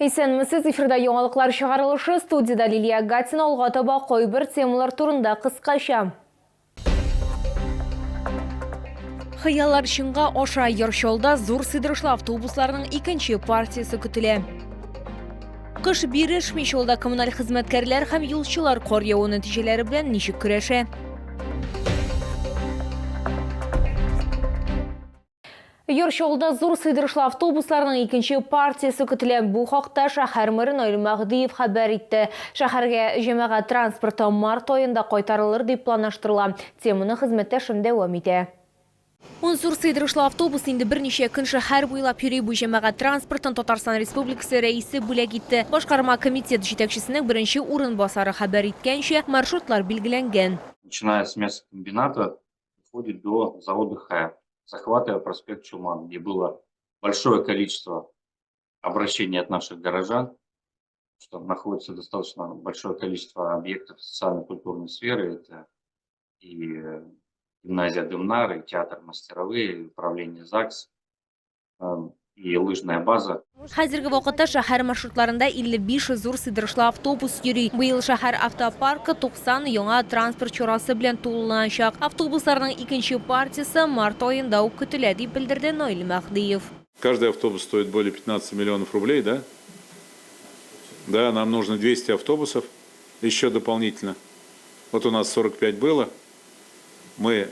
Исәнмесез, эфирда яңалыклар чыгарылышы, студиядә Лилия Гатина. Алга таба кайбер темалар турында кыскача. Хыяллар чынга аша, Яр Чаллыда зур сыйдырышлы автобусларның икенче партиясе көтелә. Кыш бирешми, Чаллыда коммуналь хезмәткәрләр һәм юлчылар кар яву нәтиҗәләре белән ничек көрәшә? Яр Чаллыда зур сыйдырышлы автобусларның икенче партиясе көтелә. Бу хакта шәһәр мэры Наил Мәһдиев хәбәр итте. Шәһәргә җәмәгать транспорты март аенда кайтарылыр дип планлаштырыла. Теманы хезмәттәшем дәвам итә. Ун зур сыйдырышлы автобус инде берничә көн шәһәр буйлап йөри. Бу җәмәгать транспортын Татарстан Республикасы Рәисе бүләк итте. Башкарма комитет җитәкчесенең беренче урынбасары хәбәр иткәнчә, маршрутлар билгеләнгән. Начиная с мясокомбината, доходит до завода Х, захватывая проспект Чулман, где было большое количество обращений от наших горожан, что находится достаточно большое количество объектов социально-культурной сферы. Это и гимназия Дымнар, и театр Мастеровые, и управление ЗАГС, и лыжная база. Хәзерге вакытта шәһәр маршрутларында 55 зур сыйдырышлы автобус йөри. Быел шәһәр автопаркы 90 яңа транспорт чарасы белән тулыланачак. Автобусларның икенче партиясе март аенда ук көтелә, дип белдерде Наил Мәһдиев. Каждый автобус стоит более 15 миллионов рублей, да? Да, нам нужно 200 автобусов еще дополнительно. Вот у нас 45 было. Мы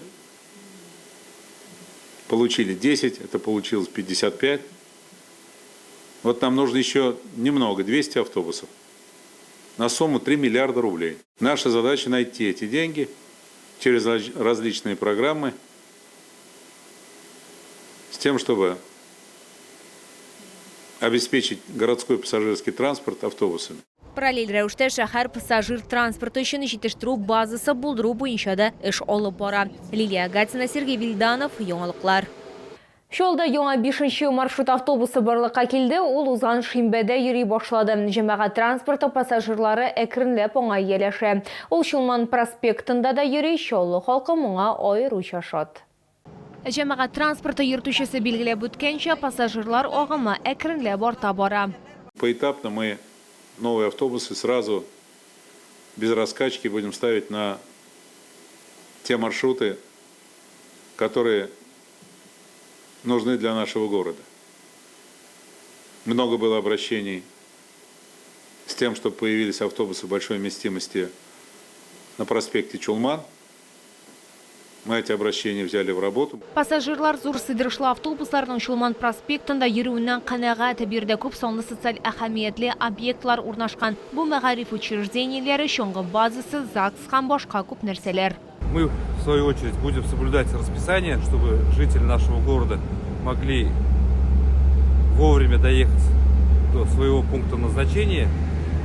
получили 10, это получилось 55. Вот нам нужно еще немного, 200 автобусов на сумму 3 миллиарда рублей. Наша задача найти эти деньги через различные программы с тем, чтобы обеспечить городской пассажирский транспорт автобусами. Параллель рәвештә шәһәр пассажир транспорты өчен җитештерү базасы булдыру буенча да эш алып бара. Лилия Гатина, Сергей Вильданов, Яңалыклар. Чаллыда яңа бишенче маршрут автобусы барлыкка килде, ул узган шимбәдә йөри башлады. Җәмәгать транспорты пассажирлары әкренләп аңа ияләшә. Ул Чулман проспектында да йөри, Чаллы халкы моңа аеруча шат. Җәмәгать транспорты йөртүчесе билгеләп үткәнчә, пассажирлар агымы әкренләп арта бара. Поэтапно мы новые автобусы сразу без раскачки будем ставить на те маршруты, которые нужны для нашего города. Много было обращений с тем, чтобы появились автобусы большой вместимости на проспекте Чулман. Мы эти обращения взяли в работу. Пассажирлар зур сыйдырышлы автобусларның Чулман проспектында йөрүеннән канәгать. Биредә күп санлы социаль әһәмиятле объектлар урнашкан. Бу мәгариф учреждениеләре, чаңгы базасы, ЗАГС һәм башка күп нәрсәләр. Мы, в свою очередь, будем соблюдать расписание, чтобы жители нашего города могли вовремя доехать до своего пункта назначения.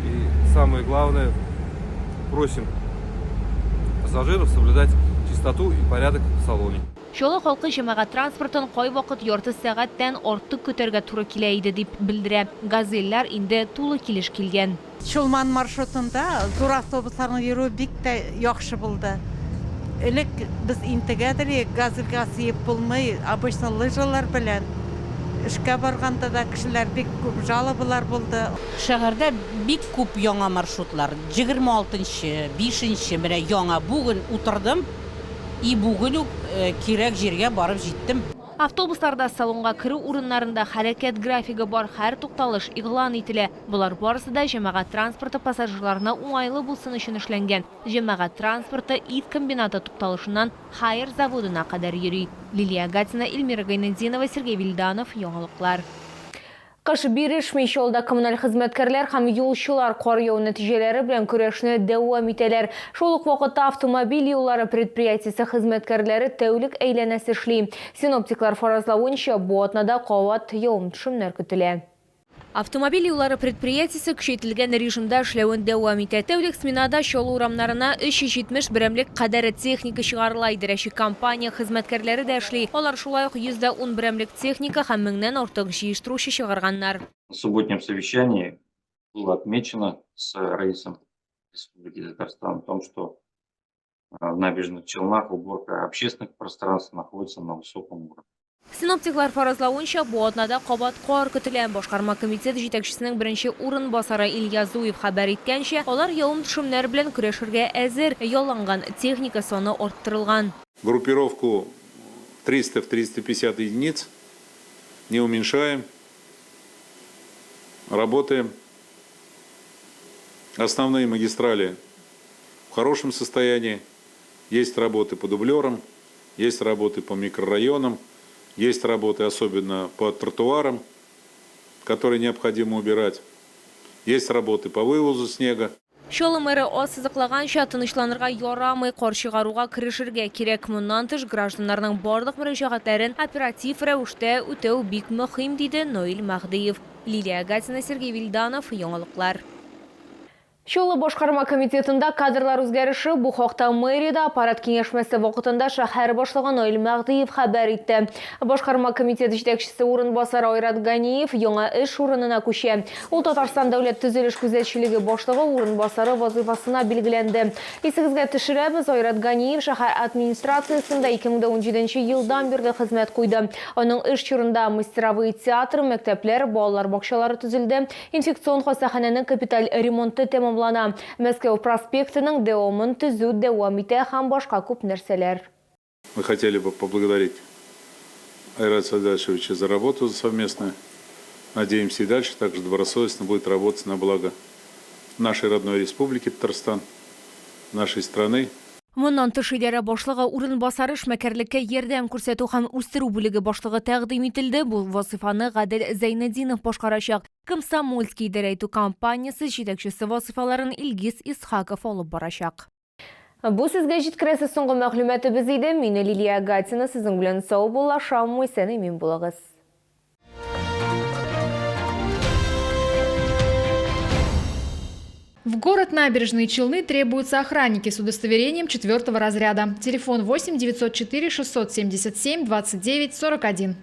И самое главное, просим пассажиров соблюдать чистоту и порядок в салоне. Чаллы халкы җәмәгать транспортын кайвакыт ярты сәгатьтән артык көтәргә туры килә иде, дип белдерә. Газельләр инде тулы килеш килгән. Чулман маршрутында зур автобусларның йөрүе бик тә яхшы булды. Элек без интегәдер идек, газельгә сыеп булмый, обычно лыжалар белән. Эшкә барганда да кешеләр бик күп жалобалар булды. Шәһәрдә бик күп яңа маршрутлар, 26 нчы, бишенче, менә яңа бүген утырдым и бүген үк кирәк җиргә барып җиттем. Автобусларда салонга керү урыннарында хәрәкәт графигы бар, һәр тукталыш игълан ителә. Болар барысы да җәмәгать транспорты пассажирларына уңайлы булсын өчен эшләнгән. Җәмәгать транспорты ит комбинаты тукталышыннан Хайер заводына кадәр йөри. Лилия Гатина, Эльмира Гайнетдинова, Сергей Вильданов, Яңалыклар. Кыш бирешми, Чаллыда коммуналь хезмәткәрләр һәм юлчылар кар яву нәтиҗәләре белән көрәшне дәвам итәләр. Шул ук вакытта автомобиль юллары предприятиесе хезмәткәрләре тәүлек әйләнәсе эшли. Синоптиклар фаразлавынча, бу атнада кабат явым-төшемнәр көтелә. Автомобиль юллары предприятиесе көчәйтелгән режимда эшләвен дәвам итә. Тәүлек сменада Чаллы урамнарына 370 берәмлек кадәре техника чыгарыла. Идарәче компания хезмәткәрләре дә эшли. Алар шулай ук 110 берәмлек техника һәм меңнән артык җыештыручы чыгарганнар. На субботнем совещании было отмечено с Раисом Республики Татарстан о том, что в Набережных Челнах уборка общественных пространств находится на высоком уровне. Синоптиклар фаразлавынча, бу атнада кабат кар көтелә. Башкарма комитет җитәкчесенең беренче урынбасары Илья Зуев хәбәр иткәнчә, алар явым-төшемнәр белән көрәшергә әзер, ялланган техника саны арттырылган. Группировку 300 в 350 единиц не уменьшаем, работаем. Основные магистрали в хорошем состоянии, есть работы по дублерам, есть работы по микрорайонам, есть работы особенно по тротуарам, которые необходимо убирать, есть работы по вывозу снега. Чаллы мэры ассызыклаганча, тынычланырга ярамый, кар чыгаруга керешергә кирәк. Моннан тыш, гражданнарның барлык мөрәҗәгатьләрен оператив рәвештә үтәү бик мөһим, диде Наил Мәһдиев. Лилия Гатина, Сергей Вильданов, Яңалыклар. Чаллы башкарма комитетында кадрлар үзгәреше, бу хакта мэриядә аппарат киңәшмәсе вакытында шәһәр башлыгы Наил Мәһдиев хәбәр итте. Башкарма комитет җитәкчесе урынбасары Айрат Ганиев яңа эш урынына күчә. Ул Татарстан дәүләт төзелеш күзәтчелеге башлыгы урынбасары вазыйфасына билгеләнде. Исегезгә төшерәбез, Айрат Ганиев шәһәр администрациясендә 2017 елдан бирле хезмәт куйды. Аның эш чорында мастеровые театры, мәктәпләр, балалар бакчалары төзелде, Инфекцион хастаханәнең капиталь ремонты тәмамлана, Мәскәү проспектының дәвамын төзү дәвам итә һәм башка күп нәрсәләр. Мы хотели бы поблагодарить Айрата Садашевича за работу совместную. Надеемся, и дальше также добросовестно будет работать на благо нашей родной республики Татарстан, нашей страны. Моннан тыш идарә башлыгы урынбасары эшмәкәрлеккә ярдәм күрсәтү һәм үстерү бүлеге башлыгы тәкъдим ителде. Бу вазыйфаны Гадел Зәйнетдинов башкарачак. Комсомольский идарә итү компаниясе җитәкчесе вазыйфаларын Илгиз Исхаков алып барачак. Бу сезгә җиткерәсе соңгы мәгълүматыбыз иде. Мин Лилия Гатина сезнең белән саубуллашам. Исән-имин булыгыз. В город Набережные Челны требуются охранники с удостоверением 4 разряда. Телефон 8 904 677 29 41.